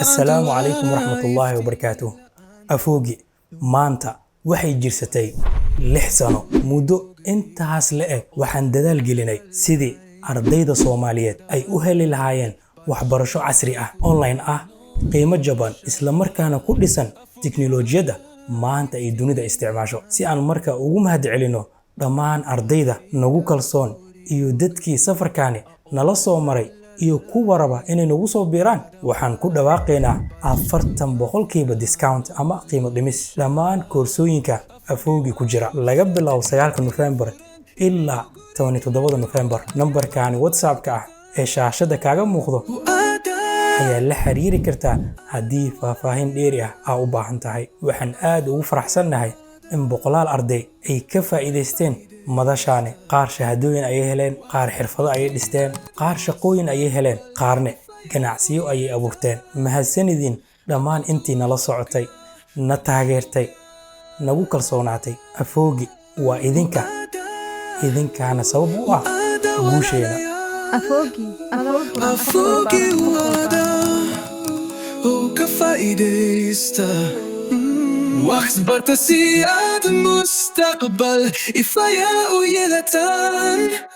Assalaamu calaykum waraxmatullaahi wabarakaatuh. Afoogi maanta waxay jirsatay 6 sano. Muddo intaas la eg waxaan dadaal gelinay sidii ardayda Soomaaliyeed ay u heli lahaayeen waxbarasho casri ah, online ah, qiimo jaban, isla markaana ku dhisan tiknoolajiyadda maanta ay dunida isticmaasho. Si aan marka ugu mahadcelino dhammaan ardayda nagu kalsoon iyo dadkii safarkaani nala soo maray iyo kuwa raba inay nagu soo biiraan, waxaan ku dhawaaqaynaa 40% discount ama qiimo dhimis dhammaan koorsooyinka Afoogi ku jira laga bilaabo 9-ka Nofembar ilaa 17-da Nofembar. Nambarkaani WhatsApp-ka ah ee shaashada kaaga muuqdo ayaa la xiriiri kartaa haddii faahfaahin dheeri ah aa u baahan tahay. Waxaan aad ugu faraxsannahay in boqolaal arday ay ka faa'iidaysteen madashaani. Qaar shahaadooyin ayay heleen, qaar xirfado ayay dhisteen, qaar shaqooyin ayay heleen, qaarne ganacsiyo ayay abuurteen. Mahadsanidin dhammaan intii nala socotay, na taageertay, nagu kalsoonaatay. Afoogi waa idinka, idinkaana sabab u ah guusheena. Afoogi. Afoogi wada oo ka faa'iidaysta. Wax barta si aad mustaqbal ifaya u yeelataan.